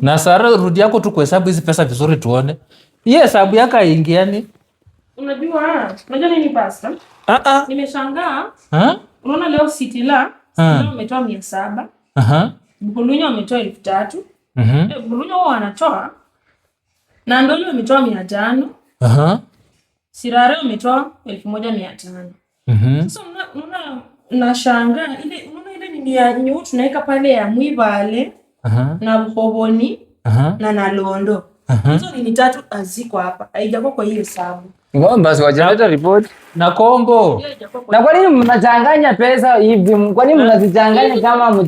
Na Sara, rudi yako tu kuhesabu hizi pesa vizuri tuone. Hii hesabu yako haingiani. Unajua nini, Pastor? Ah ah. Nimeshangaa. Ha? Unaona leo Sitila, Sitila wametoa 700. Bukulunyo wametoa 3000. Bukulunyo wao wanatoa. Na Ndoli wametoa 500. Sirare wametoa 1500. Sasa unaona nashangaa ile, unaona ile nini ya nyu tunaweka pale ya Mwibale na Bukhoboni na Nalondo. Hizo nini tatu haziko hapa. Haijakuwa kwa hiyo hesabu. Ngomba si wajaleta report. Na Kombo. Hiyo haijakuwa kwa Na kwa nini mnachanganya pesa hivi? Kwa nini mnazichanganya kama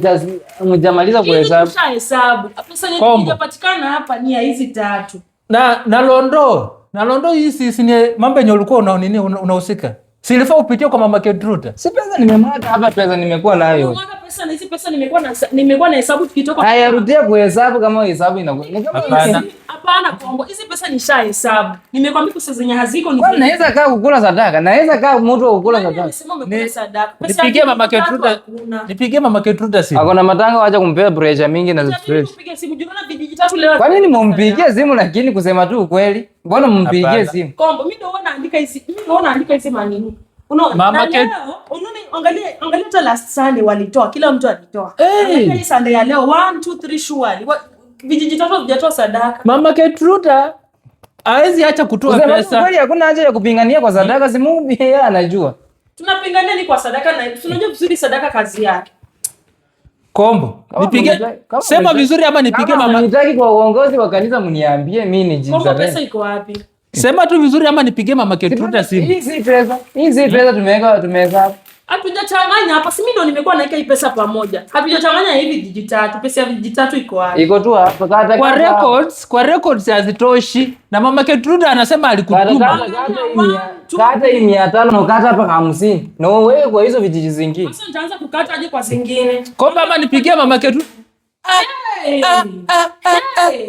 mjamaliza hizi kuhesabu? tushahesabu. Pesa yenye Kombo. haijapatikana hapa ni ya hizi tatu. Na Nalondo. Nalondo hii si ni mambo yenye ulikuwa una nini unahusika. Si ilifaa upitie kwa mama Ketruda. Si pesa nimemwaga hapa, pesa nimekuwa nayo. Unaona pesa na hizi pesa nimekuwa na hesabu tukitoka. Haya, rudia kuhesabu kama hesabu inakuwa. Ni kama Hapana. Hapana Kombo, hizi pesa nishahesabu. Nimekwambia pesa zenye haziko ni Kwani naweza kaa kukula sadaka? Naweza kaa mtu wa kukula Nani sadaka. amesema umekula sadaka? Pesa Nipigie ya mama tatu Ketruda. hakuna. Nipigie mama Ketruda simu. Ako na matanga, wacha kumpea pressure mingi na Itabidi stress. tupige simu. Juu unaona vijiji tatu leo. Kwa nini mumpigie simu lakini kusema tu ukweli? Mbona mumpigie Hapana. simu? Kombo, mimi ndio huwa naandika hizi, mimi ndio huwa naandika hizi manini. Unaona? Mama Na leo, unaona, angalia angalia hata last Sunday walitoa, kila mtu alitoa. Hey! Angalia hii Sunday ya leo 1 2 3 surely. Vijiji tatu havijatoa sadaka. Mama Ketruda hawezi acha kutoa Kusema tu pesa. ukweli hakuna haja ya kupingania kwa sadaka, si Mungu yeye anajua. Tunapingania ni kwa sadaka na tunajua vizuri sadaka kazi yake. Kombo, Kama nipige sema vizuri ama nipige Kama mama mnitaki kwa uongozi wa kanisa mniambie mimi ni Kombo, pesa jizabeni. iko wapi? Sema tu vizuri ama nipige mama Ketruda simu. Hii si pesa. Hii si pesa tumeweka tumehesabu. Hatujachanganya hapa, si mimi ndo nimekuwa naweka hii pesa pamoja. Hatujachanganya hivi vijiji tatu. Pesa ya vijiji tatu iko wapi? Iko tu hapa kata Kwa kata. records hazitoshi na mama Ketruda anasema Kata alikutuma. kata kata hii 500 na ukata hapa 50. Na wewe kwa hizo vijiji zingine. Sasa nitaanza kukata aje kwa zingine? Kombo, ama nipigie mama Ketruda. Hey! Hey!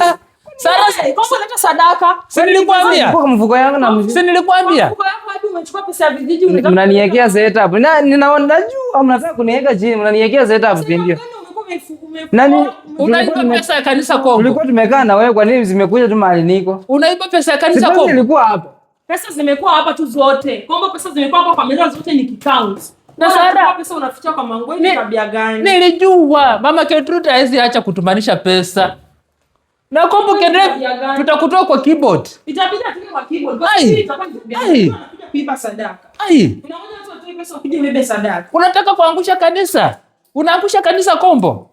Sara, Hey, Kombo, leta sadaka. si nilikwambia? Kwa mfuko yangu na Si nilikwambia? Mfuko yako hadi umechukua pesa ya vijiji unataka mnaniwekea setup. Na ninaona najua mnataka kuniweka chini, mnaniwekea setup, si ndio? Gani umekuwa Nani Unaiba pesa ya kanisa Kombo. Tulikuwa tumekaa na wewe, kwa nini zimekuja tu mahali niko? Unaiba pesa ya Si kanisa pesa Kombo. ilikuwa hapa. Pesa zimekuwa hapa tu zote. Kombo, pesa zimekuwa hapa kwa meza zote nikicount. Na Sara- Unachukua pesa unaficha kwa manguo, ni tabia gani? Nilijua mama Ketruda hawezi acha kutumanisha pesa. Na Kombo Tabia kende gani? tutakutoa kwa keyboard. Itabidi atoke kwa keyboard. Kwa Ai. sababu itakuwa ni tabia Ai. gani? Anakuja kuiba sadaka. Ai, Unangoja watu watoe pesa wakuje wabebe sadaka. unataka kuangusha kanisa? Unaangusha kanisa Kombo.